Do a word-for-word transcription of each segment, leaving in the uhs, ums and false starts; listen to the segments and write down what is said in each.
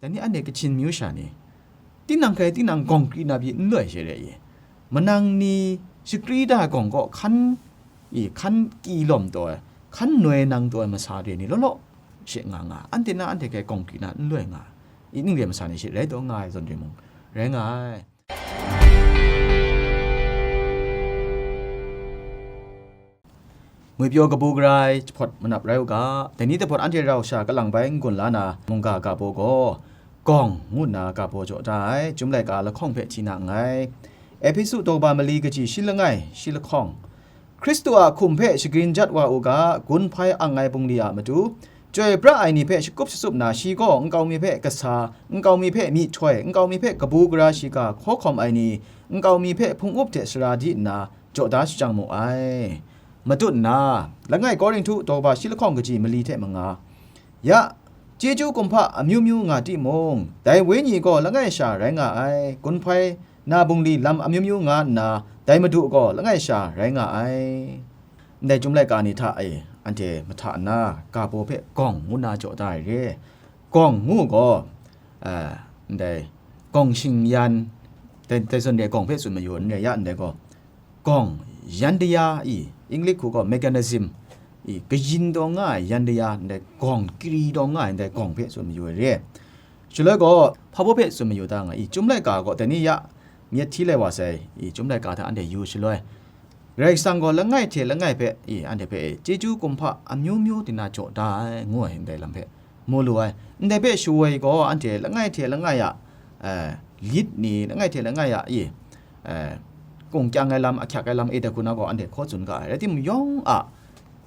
Dai ni anhte Kachin myu sha ni, tinang hkrai tinang gawng kri na pyi n loi she re i, manang ni shakri da gawng kaw hkan i, hkan kyi lawm taw ai, hkan noi nang taw ai masa re ni law law she nga nga, anhte na anhte hkrai gawng kri na n loi nga i, ning re masa ni she rai taw nga ai zawn re mung, rai nga ai. Ngwipyaw kabu gara ai jahpawt manap rai u ga, dai ni jahpawt anhte rau sha kalang bai n-gun la na, mungga ga baw gaw, gawng ngu nna ga baw jaw da ai, Chyum laika lahkawng hpe hti na nngai. Ehpesu daw ba mali kaji shi langai, shi lahkawng. Hkristu a hkum hpe shagrin jat wa u ga, gun hpai ang ai bungli a matu, chyoi pra ai ni hpe shakup shatsup na, shi gaw nkau mi hpe kasa, nkau mi hpe myihtoi, nkau mi hpe kabu gara shiga hkaw hkawm ai ni, nkau mi hpe hpung up hte sara di nna, jaw da shajang mu ai. Matut nna, langai Korinhtu daw ba shi lahkawng kaji mali hte manga, ya, chyeju kumhpa amyu myu nga timung, dai Wenyi gaw langai sha rai nga ai, gun hpai na bungli lam amyu myu nga nna, dai Madu gaw langai sha rai nga ai. Ndai Chyum laika ni hta e, anhte mahta nna, ga baw hpe gawng ngu na jaw da ai re. Gawng ngu gaw, a, ndai gawng shingyan, dai, dai zawn re gawng hpe tsun mayu n re, ya ndai gaw, gawng yan daya i, English hku gaw mechanism i, kayin taw nga ai yan daya, ndai gawng kri taw nga ai, ndai gawng hpe tsun mayu ai re. Shaloi gaw, hpa baw hpe tsun mayu ta nga i, Chyum laika gaw dai ni ya myit hti lai wa sai i, Chyum laika hta anhte yu shaloi, Karai Kasang gaw langai hte langai hpe i, anhte hpe e, chyeju kumhpa amyu myu tina jaw da ai, ngu ai ndai lam hpe mu lu ai. Ndai hpe shawoi gaw, anhte langai hte langai a, eh, lit ni, langai hte langai a, i, eh, kung kyang ai lam, ahkyak ai lam, e, dai hku na gaw anhte hkaw tsun ga ai. Rai timung, yawng a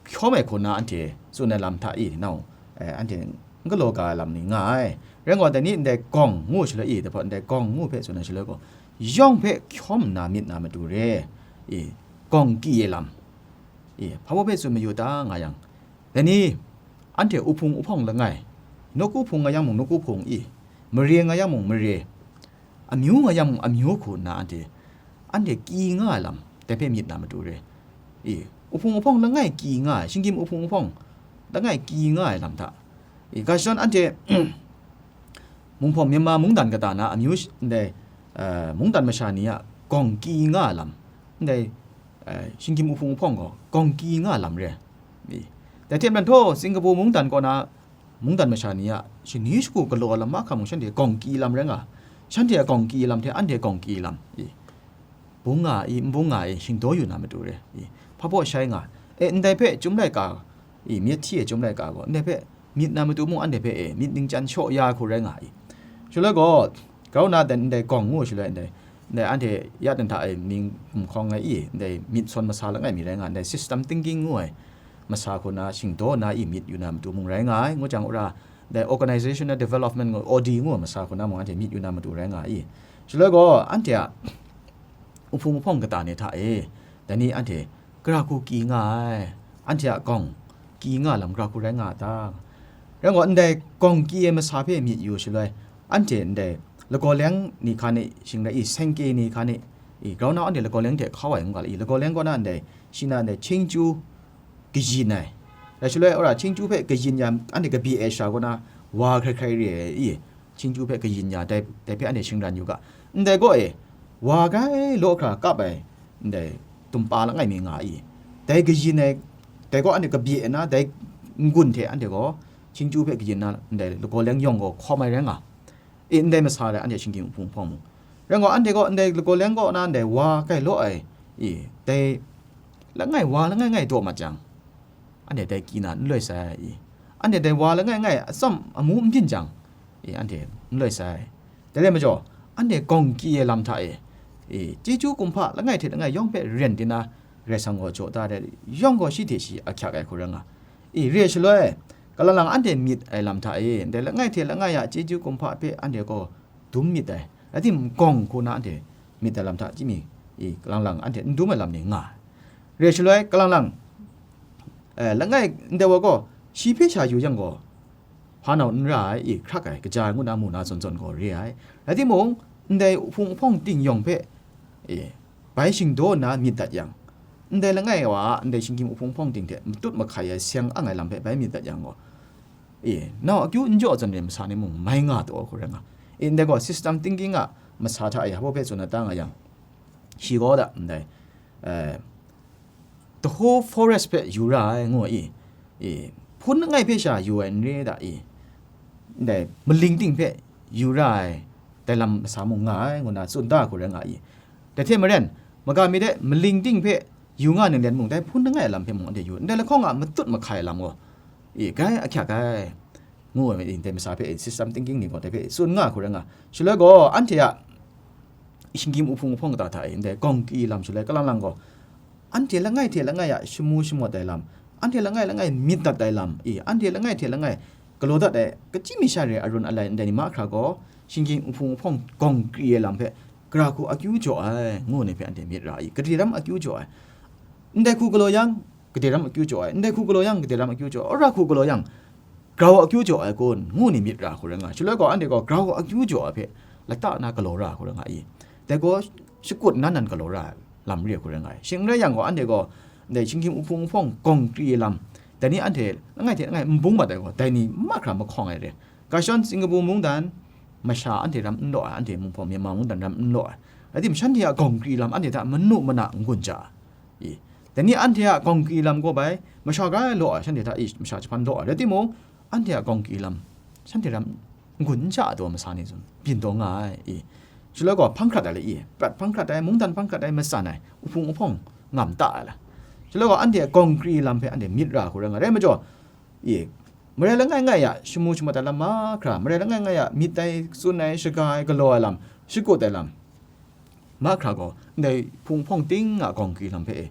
hkyawm ai hku na anhte tsun ai lam hta i, nau, eh, anhte n galaw ga ai lam ni nga ai. Rai gaw, dai ni ndai gawng ngu shaloi i, dai hpawt ndai gawng ngu hpe tsun ai shaloi gaw, yawng hpe hkyawm nna myit na matu re, i, gawng kyi ai lam, i, hpa baw hpe tsun mayu ta nga yang, dai ni, anhte uhpung uhpawng langai, nawku hpung nga yang mung nawku hpung i, mare nga yang mung mare, amyu nga yang mung amyu hku nna anhte, anhte kyi nga ai lam, dai hpe myit na matu re. I, uhpung uhpawng langai kyi nga ai, shinggyim uhpung uhpawng langai kyi nga ai lam hta, i, ga shadawn anhte, Munghpawng Myanmar mungdan kata na amyu sh-, ndai, eh, mungdan masha ni a gawng kyi nga ai lam, ndai, eh, shinggyim uhpung uhpawng gaw gawng kyi nga ai lam re. I, dai hte maren htaw, Singapore mungdan kaw na mungdan masha ni a shani shagu galaw ai lam mahkra mung shanhte gawng kyi lam rai nga, shanhte a gawng kyi lam hte anhte gawng kyi lam, i, bung nga i, n bung nga i, shingdaw yu na matu re, i, hpa baw shai nga, e, ndai hpe Chyum laika, i, myit hti ai Chyum laika gaw, ndai hpe myit na matu mung, anhte hpe, e, myit ningchyang shaw ya ai hku rai nga i. Shaloi gaw, grau na dan ndai gawng ngu shaloi ndai, ndai anhte ya dan hta e mying gumhkawng ai i, ndai myit sawn masa langai mi rai nga, ndai system thinking ngu ai masa hku na shingdaw na i myit yu na matu mung rai nga ai, ngu jang ura, ndai organizational development ngu, O D ngu ai masa hku na mung anhte myit yu na matu rai nga i. Shaloi gaw, anhte a uhpung uhpawng kata ni hta e, dai ni anhte gara hku kyi nga ai, anhte a gawng kyi nga lam gara hku rai nga a ta? Rai gaw, ndai gawng kyi ai masa hpe myit yu shaloi, anhte ndai lagaw leng ni hkan e, shing rai i, sengke ni hkan e, i, grau na anhte lagaw leng hte hkau ai ngu ga la i, lagaw leng kaw na ndai, shi na ndai chyeju kayin ai. Rai shaloi, ora chyeju hpe kayin ya, anhte kabye ai sha kaw na, wa hkrai hkrai re ai i, chyeju hpe kayin ya, dai, dai hpe anhte shingran yu ga. Ndai gaw e, wa grai law hkra kap ai, ndai tumpa langai mi nga i, dai kayin ai, dai gaw anhte kabye na, dai n-gun hte anhte gaw chyeju hpe kayin na, ndai lagaw leng yawng gaw hkawm ai rai nga. I, ndai masa rai anhte shinggyim uhpung hpawng mung. Rai gaw, anhte gaw ndai lagaw leng kaw na ndai wa grai law ai, i, dai langai wa langai ngai daw mat jang, anhte dai kyi na n loi sai, i. Anhte dai wa langai ngai atsawm amu n byin jang, i, anhte n loi sai. Dai rai majaw, anhte gawng kyi ai lam hta e, i, chyeju kumhpa langai hte langai yawng hpe ren di na, Karai Kasang gaw jaw da ai, yawng gaw shi hte shi ahkyak ai hku rai nga. I, re ai shaloi, kalang lang anhte myit ai lam hta e, ndai langai hte langai a chyeju kumhpa hpe anhte gaw dum myit ai, rai timung, gawng hku na anhte myit ai lam hta chyami, i, kalang lang anhte n dum ai lam ni nga ai. Re ai shaloi, kalang lang, eh, langai ndai wa gaw, shi hpe sha yu yang gaw, hpa nau n ra ai, i, hkrak ai, kaja ai ngu na mu na zawn zawn gaw re ai. Rai timung, ndai uhpung uhpawng ting yawng hpe, i, bai shingdaw nna myit dat yang, ndai langai wa a ndai shinggyim uhpung hpawng ting hte matut mahkai ai seng ang ai lam hpe bai myit dat yang gaw, E, nau akyu n jaw zawn re masa ni mung mai nga taw hku rai nga. E, ndai gaw system thinking a masa hta e, hpa hpe tsun na ta nga yang, shi gaw da, ndai, eh, the whole forest hpe yu ra ai, ngu ai, e, hpun langai hpe sha yu ai n re da, e, ndai maling ting hpe yu ra ai, dai lam masa mung nga ai, ngu na tsun da hku rai nga i. Dai hte maren, maga mi de maling ting hpe yu nga ninglen mung, dai hpun langai lam hpe mung anhte yu, ndai lahkawng a matut mahkai lam gaw, e, grai ahkyak ai, ngu ai, ndai masa hpe, system thinking ni gaw dai hpe tsun nga hku rai nga. Shaloi gaw, anhte a shinggyim uhpung uhpawng kata hta e, ndai gawng kri lam shaloi kalang lang gaw, anhte langai hte langai a shamu shamawt ai lam, anhte langai langai myit dat ai lam, e, anhte langai hte langai galaw dat ai, kachyi mi sha re arun alai ndai ni mahkra gaw, shinggyim uhpung uhpawng gawng kri ai lam hpe, gara hku akyu jaw ai, ngu ni hpe anhte myit ra i, gade ram akyu jaw ai. Ndai hku galaw yang, gade ram akyu jaw ai, ndai hku galaw yang, gade ram akyu jaw ai, wora hku galaw yang, grau akyu jaw ai kun, ngu ni myit ra hku rai nga. Shaloi gaw, anhte gaw grau akyu jaw ai hpe lata na galaw ra hku rai nga i. Dai gaw, shakut nan nan galaw ra ai lam re hku rai nga ai. Shing n rai yang gaw, anhte gaw, ndai shinggyim uhpung uhpawng gawng kri ai lam, dai ni anhte langai hte langai n bung mat ai gaw, dai ni mahkra mahkawng ai re. Ga shadawn Singapore mungdan, masha anhte ram n law ai, anhte mung hpaw Myanmar mungdan ram n law ai. Rai tim, shanhte a gawng kri lam anhte hta manu mana n gun ja ai. I, dai ni anhte a gawng kri lam gaw bai, masha grai law ai, shanhte hta i masha jahpan law ai. Rai timung, anhte a gawng kri lam, shanhte ram n gun n ja ai taw masa ni zawn byin taw nga ai. I, shaloi gaw hpang hkrat ai le i, prat hpang hkrat ai, mungdan hpang hkrat ai, matsan ai, uhpung uhpawng ngam ta ai la. Shaloi gaw anhte a gawng kri lam hpe anhte myit ra hku rai nga. Rai majaw, e, marai langai ngai a shamu shamawt ai lam mahkra, marai langai ngai a myit ai, tsun ai, shaga ai, galaw ai lam, shakut ai lam mahkra gaw, ndai hpung hpawng ting a gawng kri lam hpe e,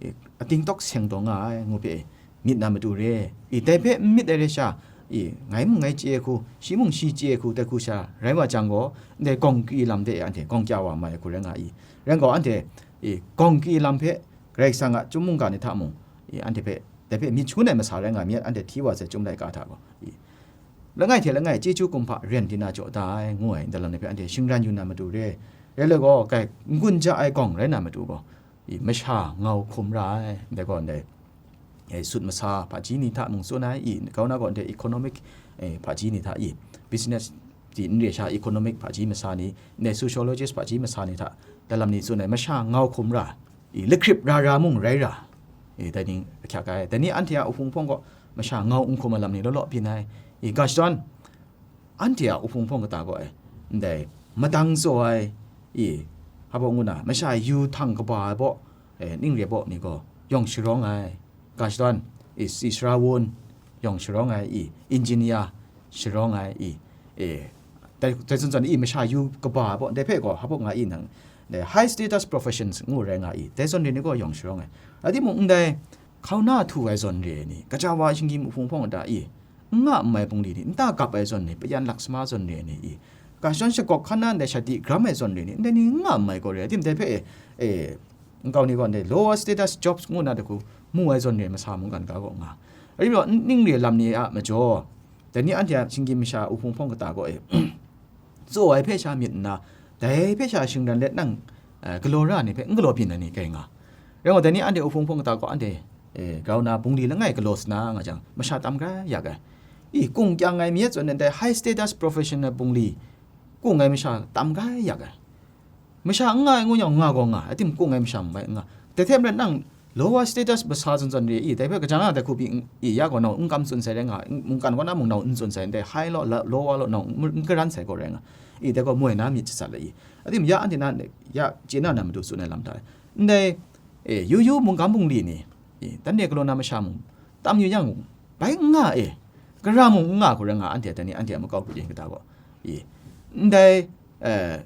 e, ating tawk seng taw nga ai, ngu hpe e, myit na matu re. E, dai hpe n myit ai re sha, e, ngai mung ngai chye ai hku, shi mung shi chye ai hku, dai hku sha rai wa jang gaw, ndai gawng kri lam de e anhte gawng kya wa mai ai hku rai nga i. Rai gaw, anhte, e, gawng kri lam hpe Karai Kasang a chyum mungga ni hta mung, e, anhte hpe, dai hpe myit shangun ai masa rai nga myit, anhte hti wa sai Chyum laika hta gaw, i, langai hte langai chyeju kumhpa ren di na jaw da ai, ngu ai, ndai lam ni hpe anhte shingran yu na matu re. Rai le gaw, kai n gun ja ai gawng rai na matu gaw, i, masha ngau hkum ra ai, ndai gaw ndai, e, sut masa hpaji ni hta mung tsun ai, i, kau na gaw ndai economic, e, hpaji ni hta, i, business di n re sha economic hpaji masa ni, ndai sociologist hpaji masa ni hta, dai lam ni tsun ai, masha ngau hkum ra, i, lakrip ra ra mung rai ra, i, dai ning ahkyak ai. Dai ni anhte a uhpung hpawng gaw masha ngau n hkum ai lam ni law law byin ai. I, ga shadawn, anhte a uhpung hpawng kata gaw, e, ndai madang tsaw ai, i, hpa baw ngu na, masha yu htang kaba ai baw, e, ning re baw ni gaw yawng sharawng ai. Ga shadawn, i, si sara wun yawng sharawng ai, i, engineer sharawng ai, i, e, dai, dai zawn zawn i masha yu kaba ai baw, dai hpe gaw hpa baw nga i nang, dai high status professions ngu rai nga i, dai zawn re ni gaw yawng sharawng ai. Rai timung, ndai hkauna htu ai zawn re ni, kaja wa shinggyim uhpung hpawng a ta i, n nga n mai bungli ni, nta gap ai zawn ni, payan laksama zawn re ni, i, ga shadawn shagawk hkan na ndai shadi gram ai zawn re ni, ndai ni n nga n mai gaw re, rai tim dai hpe, e, nkau ni gaw ndai lower status jobs ngu na dai hku mu ai zawn re masa mungkan ga gaw nga. Rai timung, n-, ning re lam ni a majaw, dai ni anhte a shinggyim masha uhpung hpawng kata gaw e, tsaw ai hpe sha myit nna, dai hpe sha shingran let nang, eh, galaw ra ai ni hpe n galaw byin ai ni kai nga. Rai gaw, dai ni anhte uhpung hpawng kata gaw anhte, eh, grau na bungli langai galaw sa na nga jang, masha tam grai yak ai. I, kung kyang ai mi e tsun ai ndai high status professional bungli kung ai masha tam grai yak ai. Masha n nga ai ngu yang nga gaw nga, atim kung ai masha n bai n nga. Dai hte maren nang lower status masha zawn zawn re i, dai hpe kaja nga dai hku pyi n-, i, ya gaw nau n kam tsun sai rai nga, n-, mungkan kaw na mung nau n tsun sai, ndai high law, la-, lower law nau n, n karan sai gaw rai nga. I, dai gaw moi na myit jasat la i. Atim ya anhte na, ya chye na na matu tsun ai lam hta e. Ndai, e, yu yu mungkan bungli ni, i, dan de galaw na masha mung, tam yu yang, bai n nga e, gara mung n nga hku rai nga, anhte dai ni anhte a makau hku yin kata gaw, i, ndai, eh,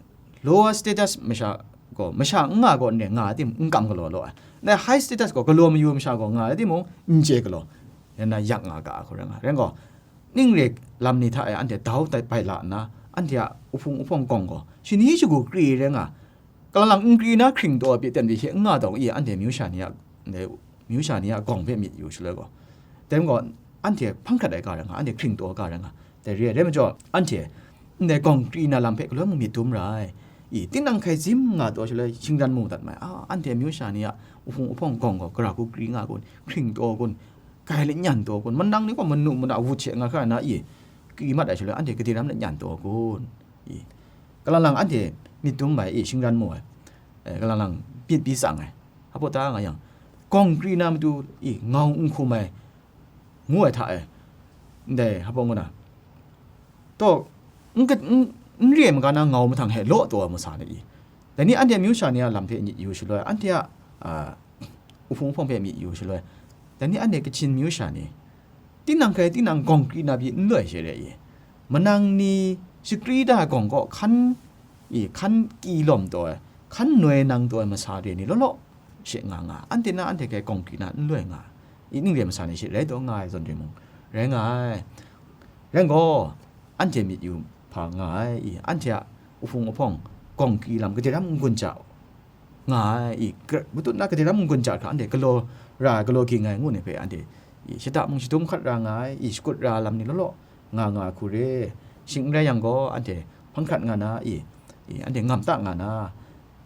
lower status masha gaw, masha n nga gaw n re nga ai timung, n kam galaw law ai. Ndai high status gaw, galaw mayu masha gaw nga ai timung, n chye galaw, rai nna yak nga ga ai hku rai nga. Rai gaw, ning re lam ni hta e anhte dau tai bai la nna, anhte a uhpung uhpawng gawng gaw, shani shagu kri rai nga, kalang lang n kri na hkring taw ai pyi ten pyi hte n nga taw i, anhte myu sha ni a, ndai myu sha ni a gawng hpe myit yu shaloi gaw, dai gaw, anhte hpang hkrat ai ga rai nga, anhte hkring taw ai ga rai nga, dai re ai. Dai majaw, anhte ndai gawng kri na lam hpe galoi mung myit dum ra ai. I, tinang hkai zim nga taw shaloi shingran mu dat mai. A, anhte myu sha ni a uhpung uhpawng gawng gaw, gara hku kri nga kun, hkring taw kun, grai lanyan taw kun? Manang ni gaw manu mana wut she nga hkra na i, kri mat ai shaloi, anhte gade ram lanyan taw kun? I, kalang lang anhte myit dum ai i, shingran mu ai, eh, kalang lang myit bi tsang ai, hpa ta nga yang, gawng kri na matu i, ngau n hkum ai, ngu ai hta e, ndai hpa ngu na, taw, n kat-, n, n re ai maga na ngau mahtang he law taw ai masa ni i, dai ni anhte amyu sha ni a lam hpe myit yu shaloi, anhte a, a, uhpung uhpawng hpe myit yu shaloi, dai ni anhte Kachin myu sha ni, tinang hkrai tinang gawng kri na pyi n loi she re i, manang ni shakri da ai gawng kaw hkan i, hkan kyi lawm taw ai, hkan noi nang taw ai masa re ni law law she nga nga, anhte na anhte hkrai gawng kri na n loi nga, i, ning re masa ni she rai taw nga ai zawn re mung, rai nga ai. Rai gaw, anhte myit yu hpa nga ai, i, anhte a uhpung uhpawng gawng kri lam gade ram n-gun ja nga ai, i, gra-, matut na gade ram n-gun ja hkra, anhte galaw ra ai, galaw ging ai ngu ni hpe, anhte, i, shada mung shadum hkat ra nga ai, i, shakut ra ai lam ni law law nga nga ai hku re. Shing n rai yang gaw, anhte hpang hkrat nga na, i, i, anhte ngam ta nga na,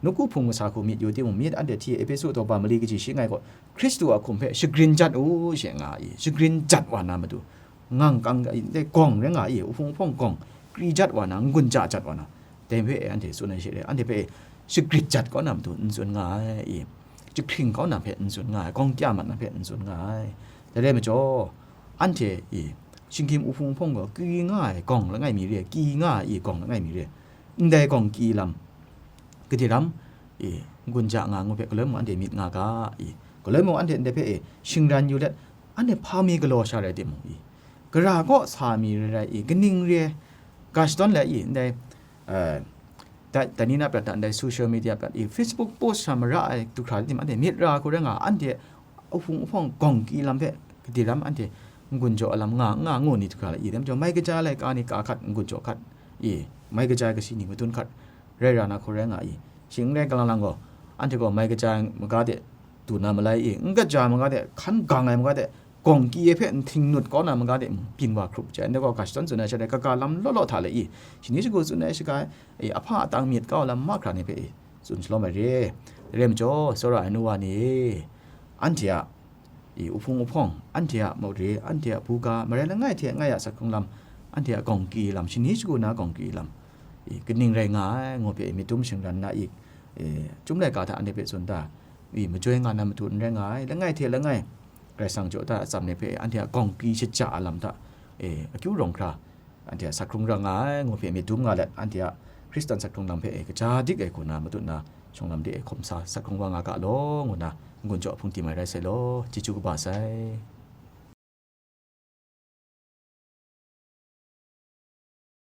nawku hpung masa hku myit yu timung, myit anhte hti e, Epesu daw ba mali kaji shi ngai gaw, Hkristu a hkum hpe shagrin jat u, she nga i, shagrin jat wa na matu, ngang kang, dai gawng rai nga i, uhpung uhpawng gawng kri jat wa na, n-gun ja jat wa na, dai hpe anhte tsun ai she re, anhte hpe shagrit jat kau na matu n tsun nga ai, i, jahkring kau na hpe n tsun nga ai, gawng kya mat na hpe n tsun nga ai. Dai rai majaw, anhte i, shinggyim uhpung uhpawng gaw kri nga ai gawng langai mi re, kyi nga ai i, gawng langai mi re, ndai gawng kyi lam, gade ram, e, n-gun ja nga ngu hpe, galoi mung anhte myit nga ga, i, galoi mung anhte ndai hpe, e, shingran yu let, anhte hpa mi galaw sha rai timung, i, gara kaw sa mi rai rai, i, kaning re ai, ga shadawn le, i, ndai, eh, da-, dai ni na prat hta, ndai social media prat, i, Facebook post sha mara ai du hkra tim, anhte myit ra hku rai nga, anhte uhpung uhpawng gawng kyi lam hpe gade ram anhte n-gun jaw ai lam nga, nga ngu ni du hkra le, i, dai majaw mai kaja laika ni ka hkat n-gun jaw hkat, i, mai kaja ai kasi ni madun hkat rai ra na hku rai nga i, shing n rai kalang lang gaw, anhte gaw mai kaja ai maga de du na malai i, n kaja ai maga de, hkan gang ai maga de, gawng kyi ai hpe nhting nut kau na maga de, byin wa hkrup jai, ndai gaw ga shadawn tsun ai sha de, kaga lam law law hta le i, shani shagu tsun ai shaga e, i, ahpa atang myit kau lam mahkra ni hpe i, tsun shalawm ai re. Rai majaw, tsawra ai nu wa ni e, anhte a i, uhpung uhpawng, anhte a mawri, anhte a buga, marai langai hte langai a sak hkrung lam, anhte a gawng kyi lam, shani shagu na gawng kyi lam, i, kaning rai nga ai, ngu hpe myit dum shingran na i, i, Chyum laika hta anhte hpe tsun da, i, majoi nga na matu n rai nga ai, langai hte langai, Karai Kasang jaw da atsam ni hpe anhte a gawng kyi shaja ai lam hta, i, akyu rawng hkra, anhte a sak hkrung ra nga ai, ngu hpe myit dum nga let, anhte a Hkristan sak hkrung lam hpe, e, kaja dik ai hku na, matut na, shawng lam de, e, hkum sa sak hkrung wa nga ga law, ngu na, n-gun jaw hpung tim ai rai sai law, chyeju kaba sai.